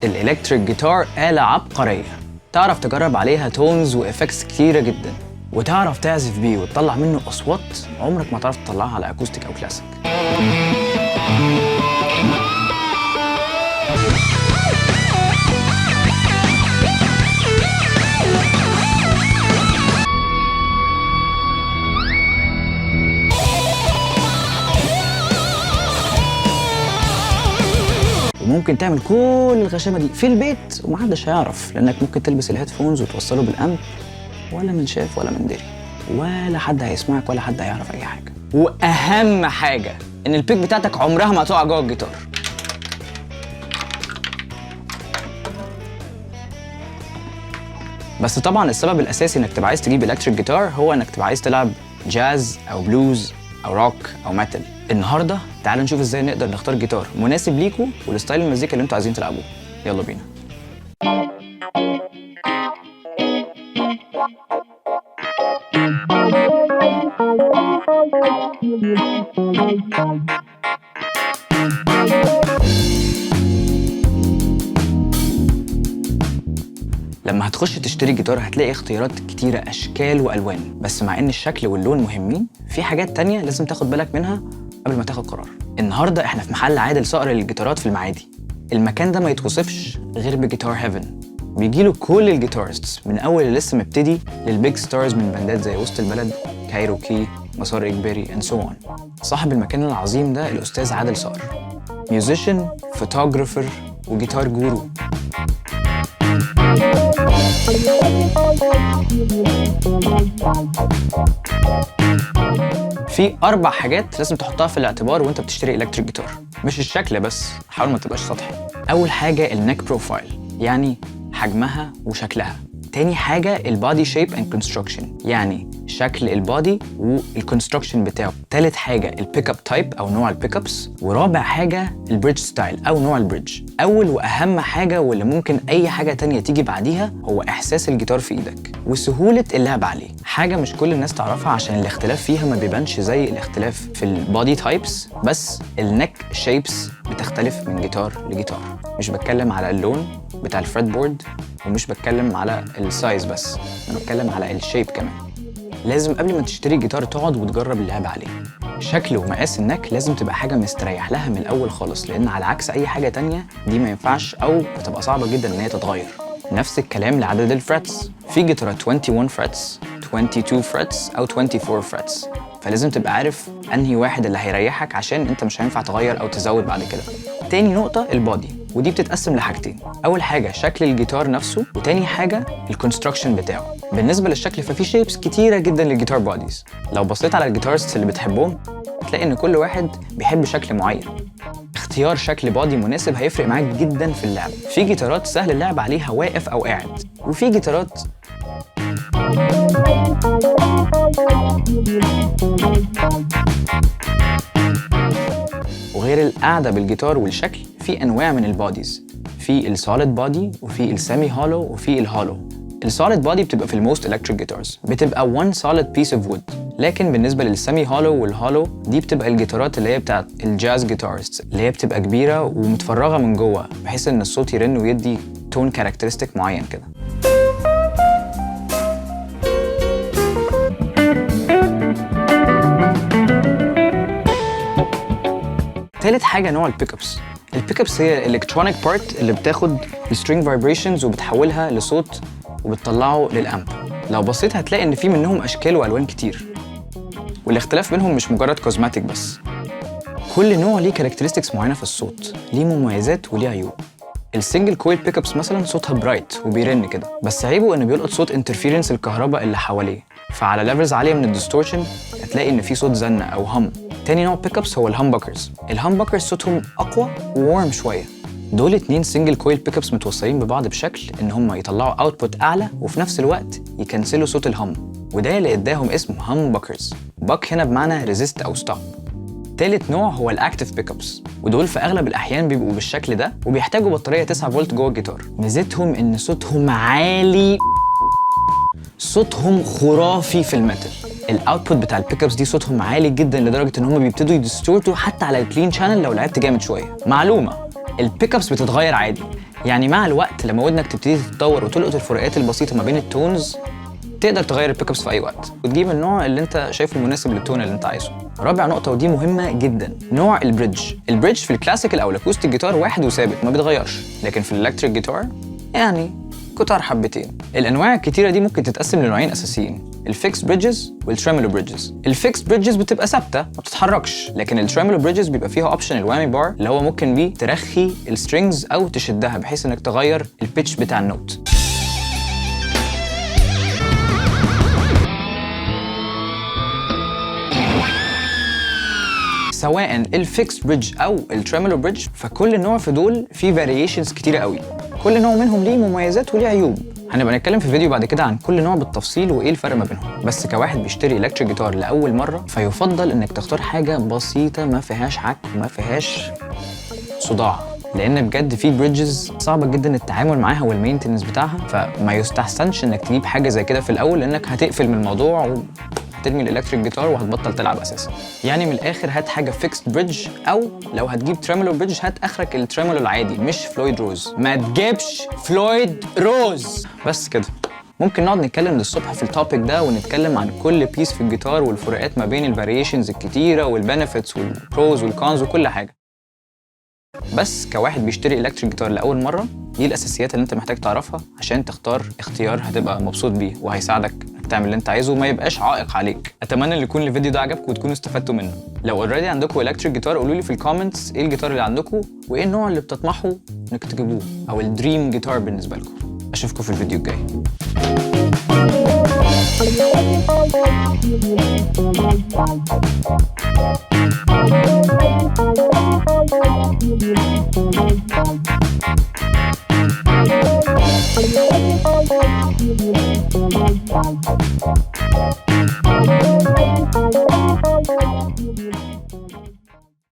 ال electric guitar آلة عبقرية، تعرف تجرب عليها tones و effects كتيرة جدا، وتعرف تعزف بيه وتطلع منه أصوات عمرك ما تعرف تطلعها على acoustic أو كلاسيك. وممكن تعمل كل الغشامه دي في البيت ومحدش هيعرف، لانك ممكن تلبس ال headphones وتوصله بال amp، ولا من شاف ولا من دري، ولا حد هيسمعك ولا حد هيعرف اي حاجه. واهم حاجة ان ال pick بتاعتك عمرها ما تقع جوه الجيتار. بس طبعا السبب الاساسي انك تبقى عايز تجيب electric guitar هو انك تبقى عايز تلعب جاز او بلوز او روك او metal. النهارده تعالوا نشوف ازاي نقدر نختار جيتار مناسب ليكوا ول style المزيكا اللي انتوا عايزين تلعبوه. يلا بينا. لما هتخش تشتري جيتار هتلاقي اختيارات كتيرة، أشكال وألوان، بس مع إن الشكل واللون مهمين، في حاجات تانية لازم تاخد بالك منها قبل ما تاخد قرار. النهاردة احنا في محل عادل صقر للجيتارات في المعادي. المكان ده ما يتوصفش غير ب guitar heaven. بيجيله كل ال guitarists من أول اللي لسه مبتدي لل big stars من باندات زي وسط البلد، كايروكي، مسار إجباري and so on. صاحب المكان العظيم ده الأستاذ عادل صقر، musician، photographer و guitar guru. في 4 حاجات لازم تحطها في الاعتبار وانت بتشتري electric guitar، مش الشكل بس، حاول ما تبقاش سطحي. اول حاجة ال neck profile، يعني حجمها وشكلها. تاني حاجة ال body shape and construction، يعني شكل ال body وال construction بتاعه. تالت حاجة ال pickup type او نوع ال pickups. ورابع حاجة ال bridge style او نوع ال bridge. اول واهم حاجة واللي ممكن اي حاجة تانية تيجي بعديها هو احساس الجيتار في ايدك وسهولة اللعب عليه. حاجة مش كل الناس تعرفها عشان الاختلاف فيها ما بيبانش زي الاختلاف في ال body types، بس ال neck shapes بتختلف من جيتار لجيتار. مش بتكلم على اللون بتاع ال fretboard ومش بتكلم على ال size بس، انا بتكلم على ال shape كمان. لازم قبل ما تشتري جيتار تقعد وتجرب اللعب عليه. شكل ومقاس ال neck لازم تبقى حاجة مستريح لها من الأول خالص، لأن على عكس أي حاجة تانية دي ما ينفعش أو بتبقى صعبة جدا إن هي تتغير. نفس الكلام لعدد ال frets، في جيتارات 21 frets، 22 frets أو 24 frets، فلازم تبقى عارف أنهي واحد اللي هيريحك عشان أنت مش هينفع تغير أو تزود بعد كده. تاني نقطة ال body، ودي بتتقسم لحاجتين. أول حاجة شكل الجيتار نفسه، وتاني حاجة ال construction بتاعه. بالنسبة للشكل ففي shapes كتيرة جدا لل guitar bodies. لو بصيت على ال guitarists اللي بتحبهم هتلاقي إن كل واحد بيحب شكل معين. اختيار شكل body مناسب هيفرق معاك جدا في اللعب. في جيتارات سهل اللعب عليها واقف أو قاعد، وفي جيتارات وغير القعدة بالجيتار والشكل في أنواع من ال bodies، في ال solid body وفي ال semi hollow وفي ال hollow. ال solid body بتبقى في ال most electric guitars، بتبقى one solid piece of wood. لكن بالنسبة لل semi hollow وال hollow دي بتبقى الجيتارات اللي هي بتاعت ال jazz guitars، اللي هي بتبقى كبيرة ومتفرغة من جوه بحيث ان الصوت يرن ويدي tone characteristic معين كده. تالت حاجة نوع ال pickups. ال pickups هي ال electronic part اللي بتاخد ال string vibrations وبتحولها لصوت وبتطلعه لل amp. لو بصيت هتلاقي ان في منهم اشكال والوان كتير، والاختلاف بينهم مش مجرد cosmetic بس، كل نوع ليه characteristics معينة في الصوت، ليه مميزات وليه عيوب. ال single coil pickups مثلا صوتها bright وبيرن كده، بس عيبه انه بيلقط صوت interference الكهرباء اللي حواليه، فعلى levels عالية من ال distortion هتلاقي ان في صوت زنه او hum. تاني نوع pickups هو ال humbuckers. ال humbuckers صوتهم اقوى و warm شوية. دول 2 single coil pickups متوصلين ببعض بشكل ان هم يطلعوا output اعلى وفي نفس الوقت يكنسلوا صوت ال hum، وده اللي اداهم اسم humbuckers. buck هنا بمعنى resist او stop. تالت نوع هو ال active pickups، ودول في اغلب الاحيان بيبقوا بالشكل ده وبيحتاجوا بطارية 9 فولت جوه الجيتار. ميزتهم ان صوتهم عالي، صوتهم خرافي في ال metal. ال output بتاع ال pickups دي صوتهم عالي جدا لدرجة ان هم بيبتدوا ي distort وا حتى على ال clean channel لو لعبت جامد شوية. معلومة، ال pickups بتتغير عادي، يعني مع الوقت لما ودنك تبتدي تتطور وتلقط الفروقات البسيطة ما بين ال tones، تقدر تغير ال pickups في اي وقت وتجيب النوع اللي انت شايفه مناسب لل tone اللي انت عايزه. رابع نقطة ودي مهمة جدا، نوع ال bridge. ال bridge في ال classical او ال acoustic guitar واحد وثابت ما بيتغيرش، لكن في ال electric guitar يعني كتار حبتين. الانواع الكتيرة دي ممكن تتقسم لنوعين اساسيين، ال fixed bridges وال tremolo bridges. ال fixed bridges بتبقى ثابتة ما بتتحركش، لكن ال tremolo bridges بيبقى فيها option ال whammy bar اللي هو ممكن بيه ترخي ال strings او تشدها بحيث انك تغير ال pitch بتاع ال note. سواء ال fixed bridge او ال tremolo bridge، فكل نوع في دول فيه variations كتيرة قوي، كل نوع منهم ليه مميزات وليه عيوب. هنبقى نتكلم في فيديو بعد كده عن كل نوع بالتفصيل وايه الفرق ما بينهم. بس كواحد بيشتري electric guitar لاول مرة، فيفضل انك تختار حاجة بسيطة ما فيهاش عك وما فيهاش صداع، لان بجد في bridges صعبة جدا التعامل معاها وال maintenance بتاعها، فما يستحسنش انك تجيب حاجة زي كده في الاول، لانك هتقفل من الموضوع وهترمي ال electric guitar وهتبطل تلعب اساسا. يعني من الاخر هات حاجة fixed bridge، او لو هتجيب tremolo bridge هات اخرك ال tremolo العادي مش Floyd Rose. ما تجيبش Floyd Rose. بس كده ممكن نقعد نتكلم للصبح في ال topic ده ونتكلم عن كل piece في الجيتار والفروقات ما بين ال variations الكتيرة وال benefits وال pros وال cons وكل حاجة. بس كواحد بيشتري electric guitar لاول مرة، دي الاساسيات اللي انت محتاج تعرفها عشان تختار اختيار هتبقى مبسوط بيه وهيساعدك انك تعمل اللي انت عايزه وما يبقاش عائق عليك. اتمنى ان يكون الفيديو ده عجبكم وتكونوا استفدتوا منه. لو already عندكم electric guitar قولوا لي في ال comments ايه الجيتار اللي عندكم وايه النوع اللي بتطمحوا انك تجيبوه او ال dream guitar بالنسبة لكم. اشوفكم في الفيديو الجاي. Thank you.